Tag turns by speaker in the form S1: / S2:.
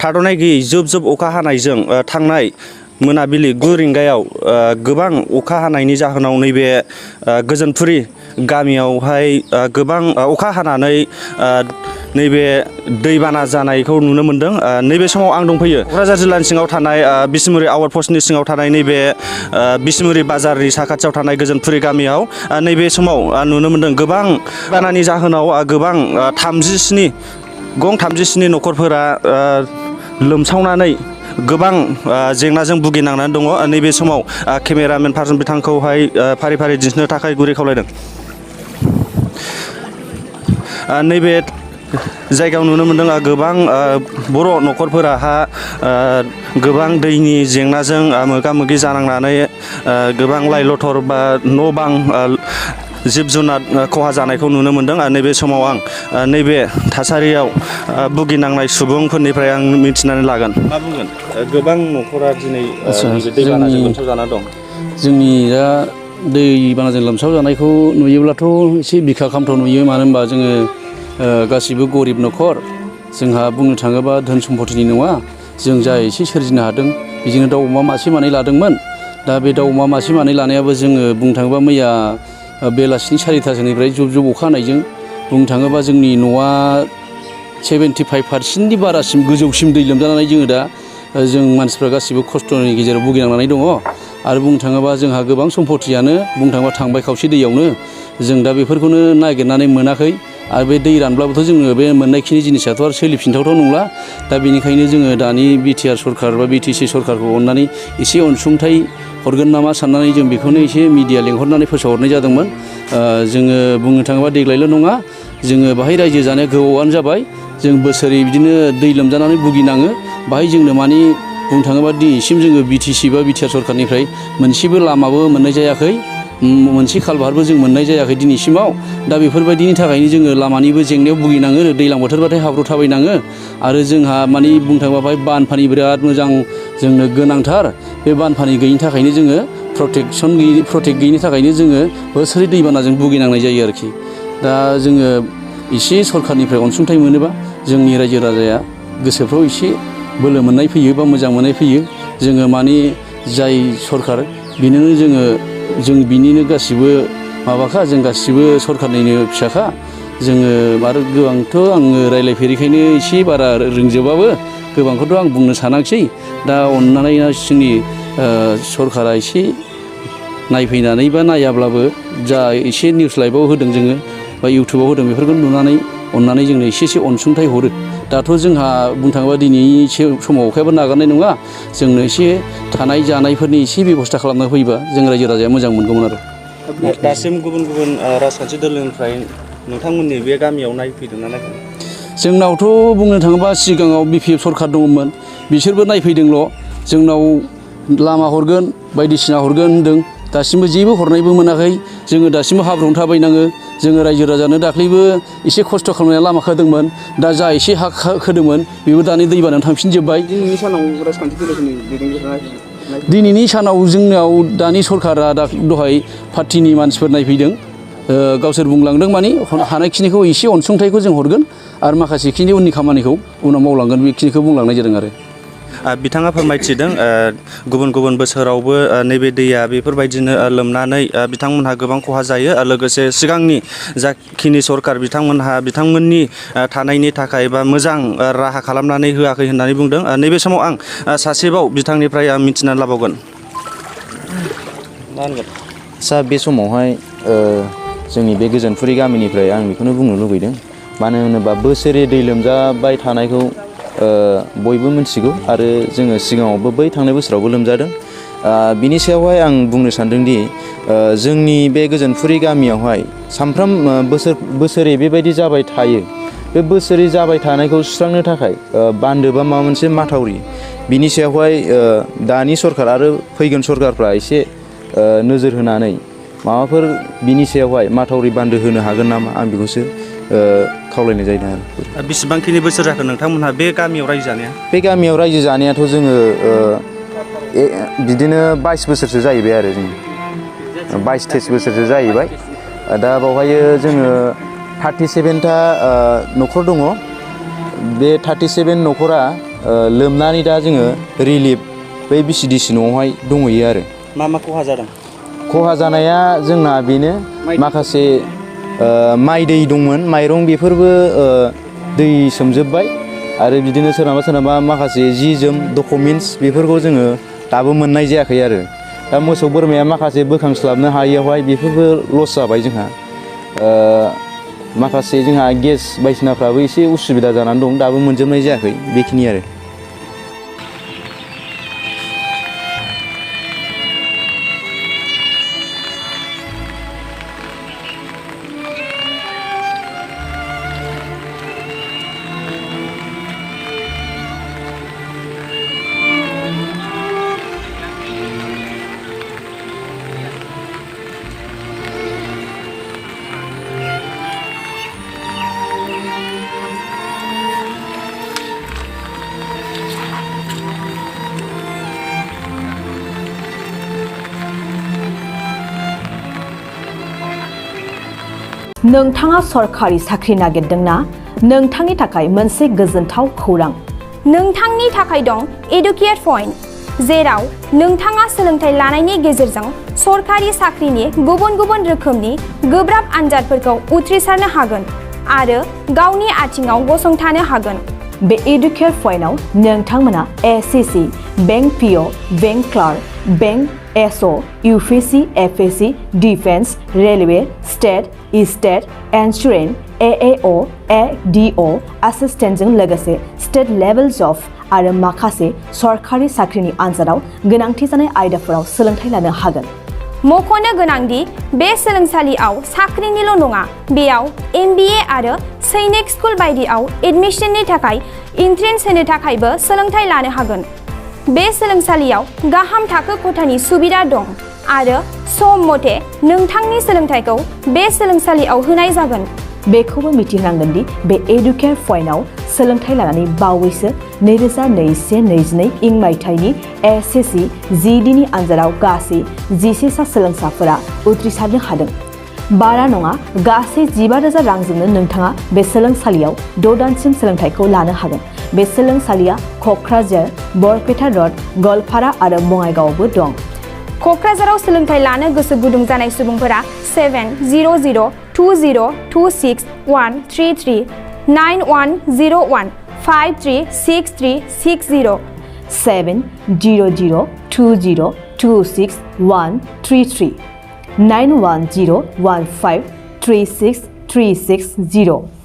S1: थाद'नाय गैयै जोब जोब अखा हानायजों थांनाय मोनाबिलि 9 रिंगायाव गोबां अखा हानायनि जाहोनाव नैबे गोजोनपुरि गामियावहाय गोबां अखा हानानै नैबे दैबाना जानायखौ नुनो मोन्दों। नैबे समाव आं दंफैयो क'क्राझार जिल्लानि सिङाव थानाय बिसमुरि आउट पस्टनि सिङाव थानाय नैबे बिसमुरि बाजारनि साखाथियाव थानाय गोजोनपुरि गामियाव नैबे समाव नुनो मोन्दों गोबां दैबानानि जाहोनाव गोबां 37 न'खरफोरा लोमसावनानै गोबां जेंनाजों भुगिनांनानै दङ। नैबे समाव केमेरामेन पार्सन बिथांखौहाय फारि फारि दिन्थिनो थाखाय गुरै खावलायदों। नैबे जायगायाव नुनो मोन्दों गोबां बर' न'खरफोराहा गोबां दैनि जेंनाजों मोगा मोगि जानांनानै गोबां लाइ लथर बा न' बां जिब जुनार खहा जानायखौ नुनो मोन्दों। नैबे समाव आं नैबे थासारियाव भुगिनांनाय सुबुंफोरनिफ्राय आं मिथिनानै लागोन। मा बुंगोन? गोबां न'खरा दिनै दैबानाजों लोमसाव जाना दं।
S2: जोंनि दा दैबानाजों लोमसाव जानायखौ नुयोब्लाथ' एसे बिखा खामथाव नुयो। मानो होनबा जोङो गासिबो गरिब न'खर, जोंहा बुंनो थाङोबा धोन सम्पतिनि नङा। जों जा एसे सोरजिनो हादों बेजोंनो दाउ अमा मासे मानै लादोंमोन। दा बे दाउ अमा मासे मानै लानायाबो जोङो बुंनो थाङोबा मैया बेलासिनि 4टासोनिफ्राय जुब जुब अखा हानायजों बुंनो थाङोबा जोंनि न'आ 75% बारासिम गोजौसिम दै लोमजानानै जोङो दा जों मानसिफ्रा गासिबो खस्थ'नि गेजेराव भुगिनांनानै दङ। आरो बुंनो थाङोबा जोंहा गोबां सम्पतियानो बुंनो थाङोबा थांबाय खावसे दैयावनो। जों दा बेफोरखौनो नागिरनानै मोनाखै। आरो बे दै रानब्लाबोथ' जोङो बे मोननायखिनि जिनिसाथ' आरो सोलिफिनथावथाव नंला। दा बेनिखायनो जोङो दानि बिटिआर सरकार बा बिटिसि सरकारखौ अननानै एसे अनसुंथाइ हरगोन नामा साननानै जों बेखौनो एसे मिडिया लेंहरनानै फोसावहरनाय जादोंमोन। जोङो बुंनो थाङोबा देग्लायल' नङा, जोङो बाहाय रायजो जानाया गोबावानो जाबाय। जों बोसोरै बिदिनो दै लोमजानानै भुगिनाङो। बाहाय जोंनो मानि बुंनो थाङोबा दिनैसिम जोङो बिटिसि बा बिटिआर सरकारनिफ्राय मोनसेबो लामाबो मोननाय जायाखै, मोनसे कालभारबो जों मोननाय जायाखै दिनैसिमाव। दा बेफोरबायदिनि थाखायनो जोङो लामानिबो जेंनायाव भुगिनाङो। दैज्लां बोथोरबाथाय हाब्रु थाबायनाङो। आरो जोंहा मानि बुंनो थाङोबा बाहाय बानफानि बिराद मोजां जोंनो गोनांथार। बे बानफानि गैयिनि थाखायनो जोङो प्रटेक्ट गैयिनि थाखायनो जोङो बोसोरै दैबानाजों भुगिनांनाय जायो आरोखि। दा जोङो एसे सरकारनिफ्राय अनसुंथाइ मोनोबा जोंनि रायजो राजाया गोसोफ्राव एसे बोलो मोननाय फैयो बा मोजां मोननाय फैयो। जोङो मानि जाय सरकार बेनोनो जों बिनिनो गासिबो माबाखा, जों गासिबो सरकारनिनो फिसाखा। जोङो आरो गोबांथ' आङो रायज्लायफेरिखायनो एसे बारा रोंजोबाबो, गोबांखौथ' आं बुंनो सानाखिसै। दा अननानै जोंनि सरकारा एसे नायफैनानै बा नायाब्लाबो जा एसे निउस लाइभआव होदों जोङो बा इउटुबाव होदों बेफोरखौ नुनानै अननानै जोंनो एसे अनसुंथाइ हरो। दाथ' जोंहा बुंनो थाङोबा दिनैनि समाव अखायाबो नागारनाय नङा। जोंनो एसे थानाय जानायफोरनि एसे बेब'स्था खालामना फैबा जों रायजो राजाया मोजां मोनगौमोन आरो।
S1: दासिम गुबुन गुबुन राजखान्थि दोलोनिफ्राय नोंथांमोननि बे गामियाव नायफैदोंना नायफैदों?
S2: जोंनावथ' बुंनो थाङोबा सिगाङाव बिपिएफ सरकार दङमोन, बिसोरबो नायफैदोंल'। जोंनाव लामा हरगोन बायदिसिना हरगोन होनदों, दासिमबो जेबो हरनायबो मोनाखै। जोङो दासिमबो हाब्रुआवनो थाबायनाङो। जोङो रायजो राजानो दाख्लैबो एसे खस्थ' खालामनानै लामा खोदोंमोन। दा जा एसे हा खोदोंमोन बेबो दानि दैबानायाव थांफिनजोब्बाय।
S1: दिनैनि सानाव राजखान्थि दोलोफोरनि दैदेनगिरिफोरा
S2: दिनैनि सानाव जोंनाव दानि सरकारा दहाय पार्टिनि मानसिफोर नायफैदों। गावसोर बुंलांदों मानि हानायखिनिखौ एसे अनसुंथाइखौ जों हरगोन आरो माखासेखिनि उननि खामानिखौ उनाव मावलांगोन, बेखिनिखौ बुंलांनाय जादों आरो।
S1: बिथाङा फोरमायथिदों गुबुन गुबुन बोसोरावबो नैबे दैया बेफोरबायदिनो लोमनानै बिथांमोनहा गोबां खहा जायो। लोगोसे सिगांनि जाखिनि सरकार बिथांमोननि थानायनि थाखाय बा मोजां राहा खालामनानै होआखै होननानै बुंदों। नैबे समाव आं सासेबाव बिथांनिफ्राय मिथिनानै लाबावगोन। मा होनगोन?
S3: आदसा, बे समावहाय जोंनि बे गोजोनपुरि गामिनिफ्राय आं बेखौनो बुंनो लुबैदों। मानो होनोबा बोसोरै दै लोमजाबाय थानायखौ बयबो मिथिगौ आरो जोङो सिगाङावबो बै थांनाय बोसोरावबो लोमजादों। बिनि सायावहाय आं बुंनो सानदोंदि जोंनि बे गोजोनपुरि गामियावहाय बोसोरै बेबायदि जाबाय थायो। बे बोसोरै जाबाय थानायखौ सुस्रांनो थाखाय बान्दो बा माबा मोनसे माथावरि, बिनि सायावहाय दानि सरकार आरो फैगोन सरकारफ्रा एसे नोजोर होनानै माबाफोर बिनि सायावहाय माथावरि बान्दो होनो हागोन नामा, आं बेखौसो खावलायनाय जादों आरो।
S1: बेसेबांखिनि बोसोर जाखो नोंथांमोनहा बे गामियाव रायजो जानाया?
S3: बे गामियाव रायजो जानायाथ' जोङो बिदिनो 22 बोसोरसो जाहैबाय आरो जों 22-23 बोसोरसो जाहैबाय। दा बावहाय जोङो 37टा न'खर दङ। बे 37 न'खरा लोमनानै दा जोङो रिलिफ बै BCDC न'आवहाय दंहैयो आरो।
S1: मा मा खहा जादों?
S3: खहा जानाया जोंना बेनो माखासे माइ दै दंमोन माइरं बेफोरबो दै सोमजोबबाय आरो बिदिनो सोरनाबा माखासे जि जोम डकुमेन्ट्स बेफोरखौ जोङो दाबो मोननाय जायाखै आरो। दा मोसौ बोरमाया माखासे बोखांस्लाबनो हायैयावहाय बेफोरबो लस जाबाय जोंहा। माखासे जोंहा गेस बायदिसिनाफ्राबो एसे उसुबिदा जानानै दं दाबो मोनजोबनाय जायाखै बेखिनि आरो।
S4: नोंथाङा सरखारि साख्रि नागिरदोंना? नोंथांनि थाखाय मोनसे गोजोनथाव खौरां।
S5: नोंथांनि थाखाय दं एडुकेट पइन्ट, जेराव नोंथाङा सोलोंथाइ लानायनि गेजेरजों सरखारि साख्रिनि गुबुन गुबुन रोखोमनि गोब्राब आनजादफोरखौ उथ्रिसारनो हागोन आरो गावनि आथिङाव गसंथानो हागोन।
S4: बे एडुकेट पइन्टआव नोंथांमोना SSC, bank PO, bank clerk, bank SO, UPSC, FSC, defence, railway, state insurance, AAO, ADO एसिस्टेन्टजों लोगोसे स्टेट लेभेल जब आरो माखासे सरखारि साख्रिनि आनजादाव गोनांथि जानाय आयदाफोराव सोलोंथाइ लानो हागोन।
S5: मख'नो गोनांदि बे सोलोंसालियाव साख्रिनिल' नङा, बेयाव MBA आरो सैनिक स्कुल बायदियाव एडमिशननि थाखाय एन्ट्रेन्स होनो थाखायबो सोलोंथाइ लानो हागोन। बे सोलोंसालियाव गाहाम थाखो खथानि सुबिदा दं आरो सम मथे नोंथांनि सोलोंथाइखौ बे सोलोंसालियाव होनाय जागोन।
S4: बेखौबो मिथिनांगोन दि बे एडुकेट पइन्टआव सोलोंथाइ लानानै बावैसो 2021-22 मायथाइनि SSC GDनि आनजादाव गासै 11 सा सोलोंसाफोरा उथ्रिसारनो हादों। बारा नङा, गासै 15,000 रांजोंनो नोंथाङा बे सोलोंसालियाव 6 दानसिम सोलोंथाइखौ लानो हागोन। बे सोलोंसालिया क'क्राझार, बरपेटा र'ड, गवालपारा आरो बङाइगावआवबो दं।
S5: क'क्राझाराव सोलोंथाइ लानो गोसो गुदुं जानाय सुबुंफोरा 700-226-133 9101-536360
S4: 700-226-133 9101536360